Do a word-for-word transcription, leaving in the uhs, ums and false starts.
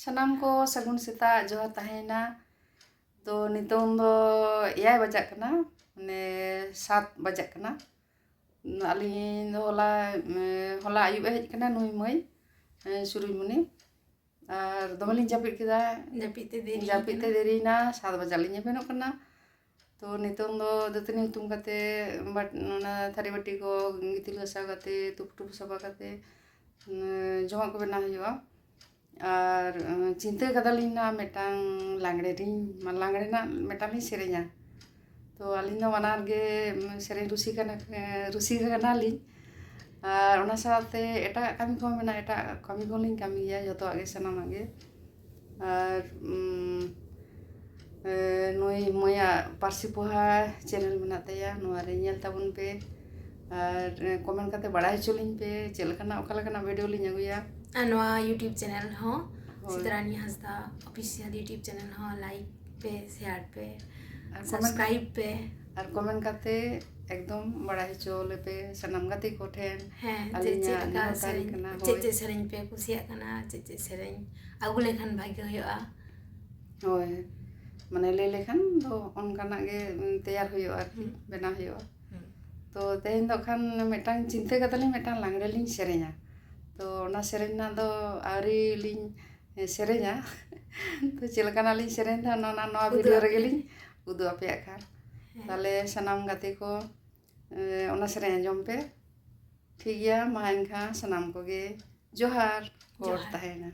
ᱥᱟᱱᱟᱢ ᱠᱚ ᱥᱟᱹᱜᱩᱱ ᱥᱮᱛᱟᱜ, ᱡᱚᱦᱟᱨ ᱛᱟᱦᱮᱸᱭᱮᱱᱟ᱾ ᱛᱚ ᱱᱤᱛᱚᱝ ᱫᱚ ᱮᱭᱟᱭ ᱵᱟᱡᱟᱜ ᱠᱟᱱᱟ, ᱢᱟᱱᱮ ᱥᱟᱛ ᱵᱟᱡᱟᱜ ᱠᱟᱱᱟ᱾ ᱟᱹᱞᱤᱧ ᱫᱚ ᱦᱚᱞᱟ, ᱮ, ᱦᱚᱞᱟ ᱟᱹᱭᱩᱵ ᱮ ᱦᱮᱡ ᱠᱟᱱᱟ ᱱᱩᱭ ᱢᱟᱹᱭ, ᱮ, ᱥᱩᱨᱩᱡᱽᱢᱩᱱᱤ᱾ ᱟᱨ ᱫᱚᱢᱮ ᱞᱤᱧ ᱡᱟᱹᱯᱤᱫ ᱠᱮᱫᱟ᱾ ᱡᱟᱹᱯᱤᱫ ᱛᱮ ᱫᱮᱨᱤ ᱡᱟᱹᱯᱤᱫ ᱛᱮ ᱠᱟᱱᱟ᱾ ᱫᱮᱨᱤᱭᱮᱱᱟ, ᱥᱟᱛ ᱵᱟᱡᱟᱜ ᱞᱤᱧ ᱮᱵᱷᱮᱱᱚᱜ ᱠᱟᱱᱟ᱾ ᱛᱚ ᱱᱤᱛᱚᱝ ᱫᱚ ᱫᱟᱹᱛᱟᱹᱱᱤ ᱦᱩᱛᱩᱢ ᱠᱟᱛᱮ, ᱵᱟᱴ-, ᱚᱱᱟ ᱛᱷᱟᱹᱨᱤ ᱵᱟᱹᱴᱤ ᱠᱚ ᱜᱤᱛᱤᱞ ᱜᱷᱟᱥᱟᱣ ᱠᱟᱛᱮ, ᱛᱩᱯᱩ ᱴᱩᱯᱩ ᱥᱟᱯᱷᱟ ᱠᱟᱛᱮ, ᱩᱸ, ᱡᱚᱢᱟᱜ ᱠᱚ ᱵᱮᱱᱟᱣ ᱦᱩᱭᱩᱜᱼᱟ᱾ ᱟᱨ, ᱩᱸ, ᱪᱤᱱᱛᱟᱹ ᱠᱟᱫᱟᱞᱤᱧ ᱱᱚᱣᱟ ᱢᱤᱫᱴᱟᱝ ᱞᱟᱜᱽᱲᱮ ᱨᱤᱧ, ᱢᱟ-, ᱞᱟᱜᱽᱲᱮ ᱨᱮᱱᱟᱜ ᱢᱤᱫᱴᱟᱝ ᱞᱤᱧ ᱥᱮᱨᱮᱧᱟ᱾ ᱛᱚ ᱟᱹᱞᱤᱧ ᱫᱚ ᱵᱟᱱᱟᱨ ᱜᱮ, ᱩᱸ, ᱥᱮᱨᱮᱧ ᱨᱩᱥᱤᱠᱟ ᱠᱟᱱᱟ, ᱨᱩᱥᱤᱠᱟ ᱠᱟᱱᱟᱞᱤᱧ᱾ ᱟᱨ ᱚᱱᱟ ᱥᱟᱶᱛᱮ ᱮᱴᱟᱜ ᱠᱟᱹᱢᱤ ᱠᱚᱦᱚᱸ ᱢᱮᱱᱟᱜᱼᱟ, ᱮᱴᱟᱜ ᱠᱟᱹᱢᱤ ᱠᱚᱦᱚᱸ ᱞᱤᱧ ᱠᱟᱹᱢᱤ ᱜᱮᱭᱟ, ᱡᱚᱛᱚᱣᱟᱜ ᱜᱮ, ᱥᱟᱱᱟᱢᱟᱜ ᱜᱮ᱾ ᱟᱨ, ᱩᱸ, ᱮ, ᱱᱩᱭ ᱢᱟᱹᱭᱟᱜ ᱯᱟᱹᱨᱥᱤ ᱯᱚᱦᱟ ᱪᱮᱱᱮᱞ ᱢᱮᱱᱟᱜ ᱛᱟᱭᱟ, ᱱᱚᱣᱟ ᱨᱮ ᱧᱮᱞ ᱛᱟᱵᱚᱱ ᱯᱮ᱾ ᱟᱨ, ᱮ, ᱠᱚᱢᱮᱱᱴ ᱠᱟᱛᱮ ᱵᱟᱲᱟᱭ ᱦᱚᱪᱚ ᱞᱤᱧ ᱯᱮ, ᱪᱮᱫ ᱞᱮᱠᱟᱱᱟᱜ, ᱚᱠᱟ ᱞᱮᱠᱟᱱᱟᱜ ᱵᱷᱤᱰᱤᱭᱳ ᱞᱤᱧ ᱟᱹᱜᱩᱭᱟ᱾ ᱟᱨ ᱱᱚᱣᱟ YouTube ᱪᱮᱱᱮᱞ ᱦᱚᱸ, ᱦᱳᱭ᱾ ᱥᱤᱛᱟᱨᱟᱱᱤ ᱦᱟᱸᱥᱫᱟ ᱚᱯᱷᱤᱥᱤᱭᱟᱞ YouTube ᱪᱮᱱᱮᱞ ᱦᱚᱸ ᱞᱟᱭᱤᱠ ᱯᱮ, ᱥᱮᱭᱟᱨ ᱯᱮ, ᱟᱨ ᱠᱚᱢᱮᱱᱴ ᱥᱟᱵᱥᱠᱨᱟᱭᱤᱵ ᱯᱮ᱾ ᱟᱨ ᱠᱚᱢᱮᱱᱴ ᱠᱟᱛᱮ ᱮᱠᱫᱚᱢ ᱵᱟᱲᱟᱭ ᱦᱚᱪᱚ ᱞᱮᱯᱮ ᱥᱟᱱᱟᱢ ᱜᱟᱛᱮ ᱠᱚᱴᱷᱮᱱ᱾ ᱦᱮᱸ, ᱡᱮ ᱟᱹᱞᱤᱧᱟᱜ ᱪᱮᱫ ᱞᱮᱠᱟ ᱱᱮᱦᱚᱨ ᱛᱟᱦᱮᱸ ᱥᱮᱨᱮᱧ, ᱠᱟᱱᱟ, ᱪᱮᱫ ᱦᱳᱭ᱾ ᱪᱮᱫ ᱥᱮᱨᱮᱧ ᱯᱮ ᱠᱩᱥᱤᱭᱟᱜ ᱠᱟᱱᱟ, ᱪᱮᱫ ᱪᱮᱫ ᱥᱮᱨᱮᱧ ᱟᱹᱜᱩ ᱞᱮᱠᱷᱟᱱ ᱵᱷᱟᱜᱮ ᱦᱩᱭᱩᱜᱼᱟ᱾ ᱦᱳᱭ, ᱢᱟᱱᱮ ᱞᱟᱹᱭ ᱞᱮᱠᱷᱟᱱ ᱫᱚ ᱚᱱᱠᱟᱱᱟᱜ ᱜᱮ, ᱩᱸ, ᱛᱮᱭᱟᱨ ᱦᱩᱭᱩᱜᱼᱟ ᱟᱨᱠᱤ, ᱦᱩᱸ᱾ ᱵᱮᱱᱟᱣ ᱦᱩᱭᱩᱜᱼᱟ᱾ ᱦᱩᱸ᱾ ᱛᱚ ᱛᱮᱦᱮᱧ ᱫᱚ ᱠᱷᱟᱱ ᱢᱤᱫᱴᱟᱝ ᱪᱤᱱᱛᱟᱹ ᱠᱟᱫᱟᱞᱤᱧ, ᱢᱤᱫᱴᱟᱝ ᱞᱟᱜᱽᱲᱮ ᱞᱤᱧ ᱥᱮᱨᱮᱧᱟ᱾ ᱛᱚ ᱚᱱᱟ ᱥᱮᱨᱮᱧ ᱨᱮᱱᱟᱜ ᱫᱚ ᱟᱹᱣᱨᱤ ᱞᱤᱧ ᱥᱮᱨᱮᱧᱟ᱾ ᱛᱚ ᱪᱮᱫ ᱞᱮᱠᱟᱱᱟᱜ ᱞᱤᱧ ᱥᱮᱨᱮᱧ ᱫᱟ, ᱚᱱᱟ, ᱚᱱᱟ ᱱᱚᱣᱟ ᱩᱫᱩᱜ ᱵᱷᱤᱰᱤᱭᱳ ᱟᱯᱮ᱾ ᱨᱮᱜᱮ ᱞᱤᱧ ᱩᱫᱩᱜ ᱟᱯᱮᱭᱟᱜ ᱠᱷᱟᱱ᱾ ᱦᱮᱸ᱾ ᱛᱟᱦᱞᱮ ᱥᱟᱱᱟᱢ ᱜᱟᱛᱮ ᱠᱚ, ᱮ, ᱚᱱᱟ ᱥᱮᱨᱮᱧ ᱟᱸᱡᱚᱢ ᱯᱮ᱾ ᱴᱷᱤᱠ ᱜᱮᱭᱟ, ᱢᱟ ᱮᱱᱠᱷᱟᱱ ᱥᱟᱱᱟᱢ ᱠᱚᱜᱮ ᱡᱚᱦᱟᱨ᱾ ᱜᱚᱰ ᱡᱚᱦᱟᱨ᱾ ᱛᱟᱦᱮᱱᱟ᱾